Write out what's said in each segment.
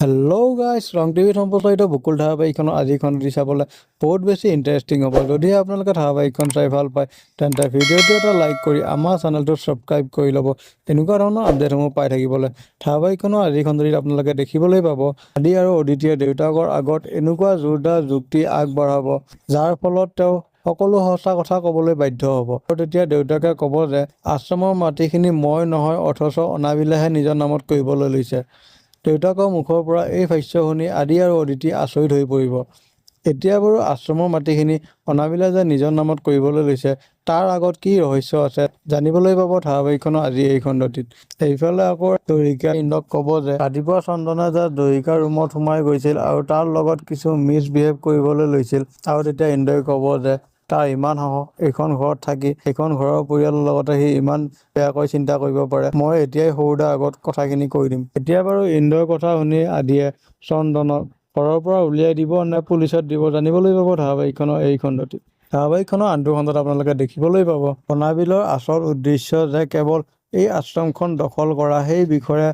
Hello' গাইছ, ৰং টিভিত সম্প্ৰচাৰিত বকুল ধাৰাবাহিকখনৰ আজিৰ খণ্ডটি চাবলৈ বহুত বেছি ইণ্টাৰেষ্টিং হ'ব। যদিহে আপোনালোকে ধাৰাবাহিকখন চাই ভাল পায়, তেন্তে ভিডিঅ'টো এটা লাইক কৰি আমাৰ চেনেলটো ছাবস্ক্ৰাইব কৰি ল'ব এনেকুৱা ধৰণৰ আপডেটসমূহ পাই থাকিবলৈ। ধাৰাবাহিকখনৰ আজিৰ খণ্ডটিত আপোনালোকে দেখিবলৈ পাব, আদি আৰু অদিতিয়ে দেউতাকৰ আগত এনেকুৱা জোৰদাৰ যুক্তি আগবঢ়াব, যাৰ ফলত তেওঁ সকলো সঁচা কথা ক'বলৈ বাধ্য হ'ব। আৰু তেতিয়া দেউতাকে ক'ব যে আশ্ৰমৰ মাটিখিনি মই নহয়, অথচ অনাবিলেহে নিজৰ নামত কৰিবলৈ লৈছে। দেউতাকৰ মুখৰ পৰা এই ভাষ্য শুনি আদি আৰু অদিতি আচৰিত হৈ পৰিব। এতিয়া বাৰু আশ্ৰমৰ মাটিখিনি অনাবিলে যে নিজৰ নামত কৰিবলৈ লৈছে, তাৰ আগত কি ৰহস্য আছে, জানিবলৈ পাব ধাৰাবাহিকখনৰ আজি এই খণ্ডটিত। এইফালে আকৌ দৰিকা ইন্দ্ৰক ক'ব যে ৰাতিপুৱা চন্দনে যে দৰিকাৰ ৰুমত সোমাই গৈছিল আৰু তাৰ লগত কিছু মিছবিহেভ কৰিবলৈ লৈছিল। আৰু তেতিয়া ইন্দ্ৰই ক'ব যে তাৰ ইমান সাহস, এইখন ঘৰত থাকি এইখন ঘৰৰ পৰিয়ালৰ লগতে সি ইমান বেয়াকৈ চিন্তা কৰিব পাৰে। মই এতিয়াই সৰুদাৰ আগত কথাখিনি কৈ দিম। এতিয়া বাৰু ইন্দ্ৰৰ কথা শুনি আদিয়ে চন্দনক ঘৰৰ পৰা উলিয়াই দিব নে পুলিচত দিব, জানিবলৈ পাব ধাৰাবাহিকখনৰ এই খণ্ডটিত। ধাৰাবাহিকখনৰ আনটো খণ্ডত আপোনালোকে দেখিবলৈ পাব, অনাবিলৰ আচল উদ্দেশ্য যে কেৱল এই আশ্ৰমখন দখল কৰা, সেই বিষয়ে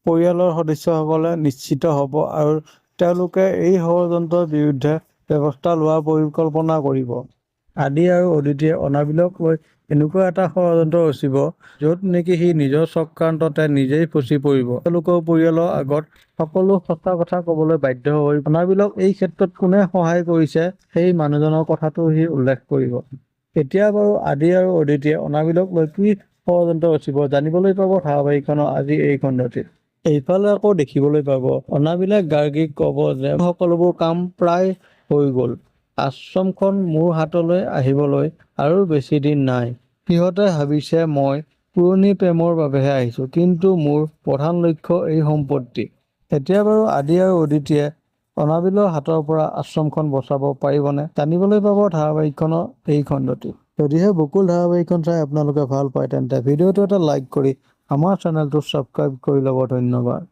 পৰিয়ালৰ সদস্যসকলে নিশ্চিত হ'ব আৰু তেওঁলোকে এই ষড়যন্ত্ৰৰ বিৰুদ্ধে ব্যৱস্থা লোৱাৰ পৰিকল্পনা কৰিব। আদি আৰু অদিতিয়ে অনাবিলক লৈ এনেকুৱা এটা ষড়যন্ত্ৰ ৰচিব, য'ত নেকি সি নিজৰ চক্ৰান্ততে নিজেই ফচি পৰিব। তেওঁলোকৰ পৰিয়ালৰ আগত সকলো সঁচা কথা ক'বলৈ বাধ্য হৈ অনাবিলক এই ক্ষেত্ৰত কোনে সহায় কৰিছে, সেই মানুহজনৰ কথাটো সি উল্লেখ কৰিব। এতিয়া বাৰু আদি আৰু অদিতিয়ে অনাবিলক লৈ কি ষড়যন্ত্ৰ ৰচিব, জানিবলৈ পাব ধাৰাবাহিকখনৰ আজি এই খণ্ডটিত। এইফালে আকৌ দেখিবলৈ পাব, অনাবিলে গাৰ্গীক ক'ব যে সকলোবোৰ কাম প্ৰায় হৈ গ'ল। আশ্ৰমখন মোৰ হাতলৈ আহিবলৈ আৰু বেছি দিন নাই। সিহঁতে ভাবিছে মই পুৰণি প্ৰেমৰ বাবেহে আহিছো, কিন্তু মোৰ প্ৰধান লক্ষ্য এই সম্পত্তি। এতিয়া বাৰু আদি আৰু অদিতিয়ে অনাবিলৰ হাতৰ পৰা আশ্ৰমখন বচাব পাৰিবনে, জানিবলৈ পাব ধাৰাবাহিকখনৰ এই খণ্ডটিত। যদিহে বকুল ধাৰাবাহিকখন চাই আপোনালোকে ভাল পায়, তেন্তে ভিডিঅ'টো এটা লাইক কৰি আমাৰ চেনেলটো ছাবস্ক্ৰাইব কৰি ল'ব। ধন্যবাদ।